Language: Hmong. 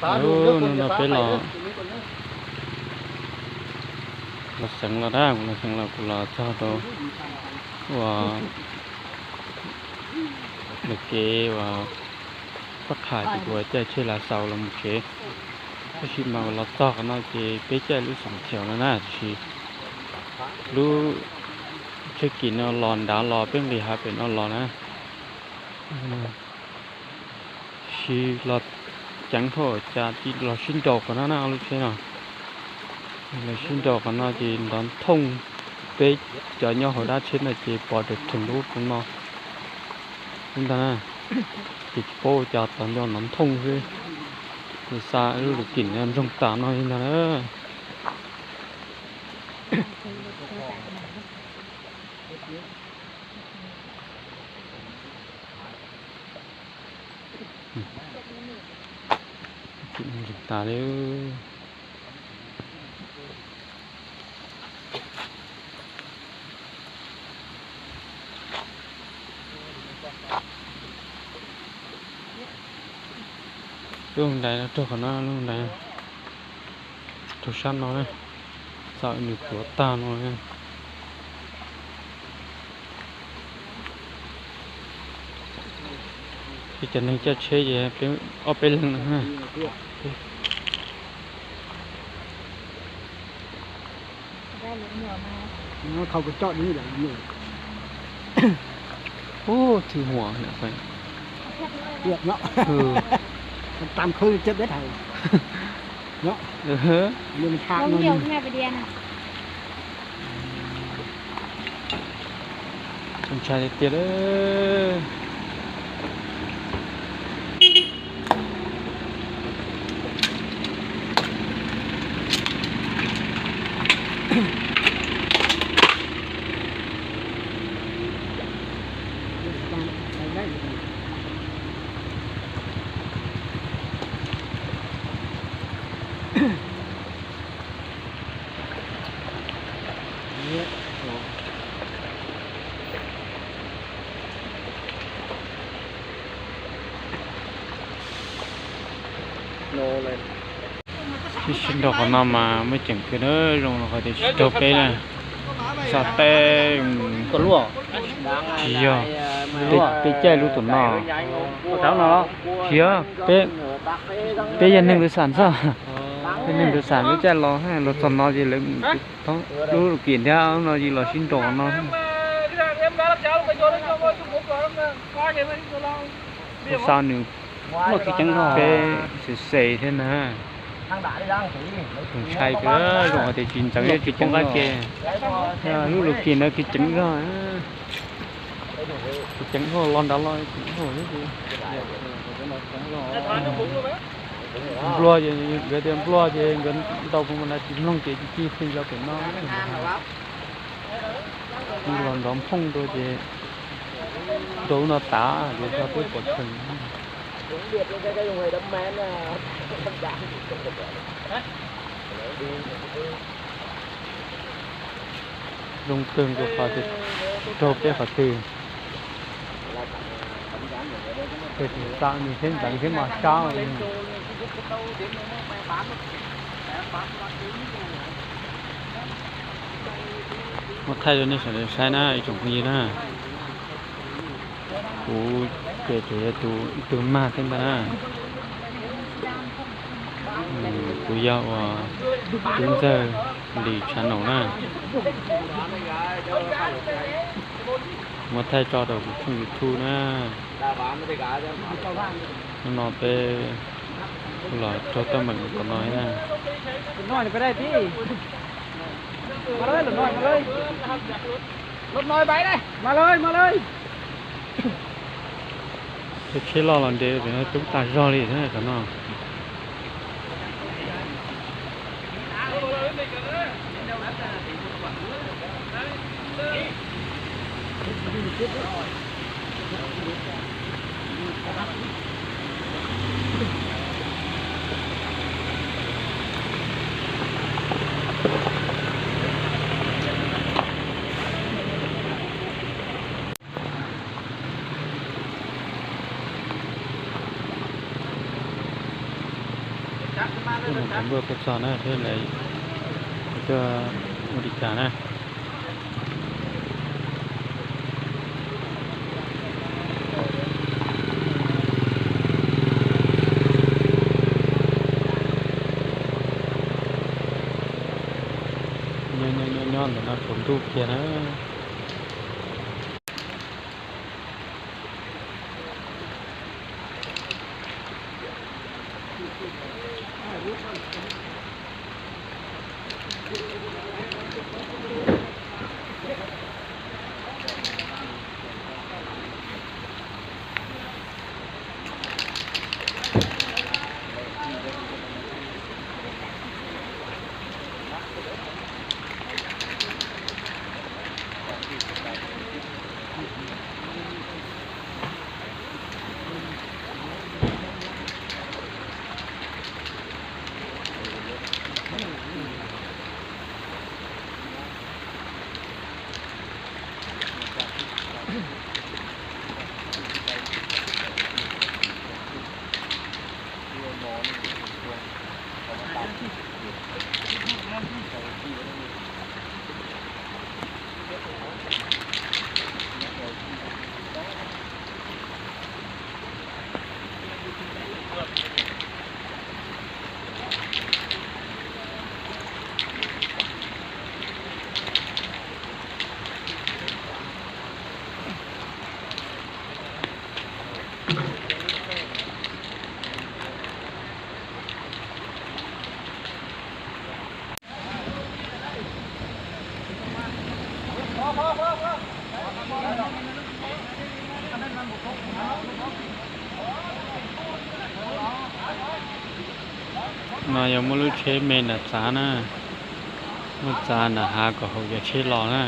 Hnub no peb los, los xeev los na, kuv los xeev los kuv los txog rau uas lawv kev uas Pab Qhais ces kuv caij tsheb lav xaus los mus tsev. Tab sis mas los txog qhov no ces peb caij lub xoom thiaus no na, tiam sis lub tsheb kis no los nrad los peb nqis hav pem no los na. Sis los ceev hauj cas los sib nraus qhov no na, lub tsheb no. Los sib nraus qhov no ces nrov nthooj, peb cov nyob hauv dab tsheb no ces pom raws rhees lub rau no. Li ntag na, ces tsis paub ua cas tau nco nrov nthooj xwb. Ces xa lub lus kim no ntsoog tas no li ntag na. Kim ntsoog tas li. Lub ntais no raug qhov no, lub ntais raug sab no na, txawm nws tuav tag no. Peb cov neeg caij tsheb ces peb ob peb leeg no na. Ub, thwj huam. Ntshai tiag tiag lawm. Sib sib nraus qhov no mas muaj ceem kawg na, zoo li qhov tias tsis raug peb na. Xav teb tsis yog, peb caij lub tom no, tsis yog, peb yog neeg tus xam xwb, peb neeg tus xam lub caij los, los txog no ces lawv lub kim thiab no ces los sib nraus no. Kuv xav nws peb xes xes thiab na. Tus ntshai kawg, zoo tias tsis ntxeev thiab tsis poob qab ke. Lub lus kim no kis ceev zog, kis ceev hauj los nrad los ceev hauj. Nplua ces nkawd tias nplua ces nkawd ntaus kuv mas tsis mloog ces ci ci xwb los pem no. Los nrov nphooj rau ces rau no tas ces tso peb pom tsees. Zoo kawg nkaus qhov tias raug peb qhov twg. Ces tsis txawj nws thiab ntxeev thiab mas sab li. Muab thaij rau nej sawv daws saib na ib tsoom phooj ywg na. Kuv ces tsuas yog tus ib tug mag thiab ntag na. Kuv yog uas tub ntxawg Lis channel na. Muab thaij tso rau kuv tshooj YouTube na. Hnub no peb los raug teeb meem tom no na. Cov tsheb loj los nres tub tag zog li thiab tom no. Tuaj mus nrhiav npua tuaj txog na, seb lawv tuaj ua li cas na. Nyob nyob nyob nyob ntawm no tsaus ntuj kiag na. No yog muaj lub tsheb me nram txav na, muab txav nram hav kom haum cov tsheb los na.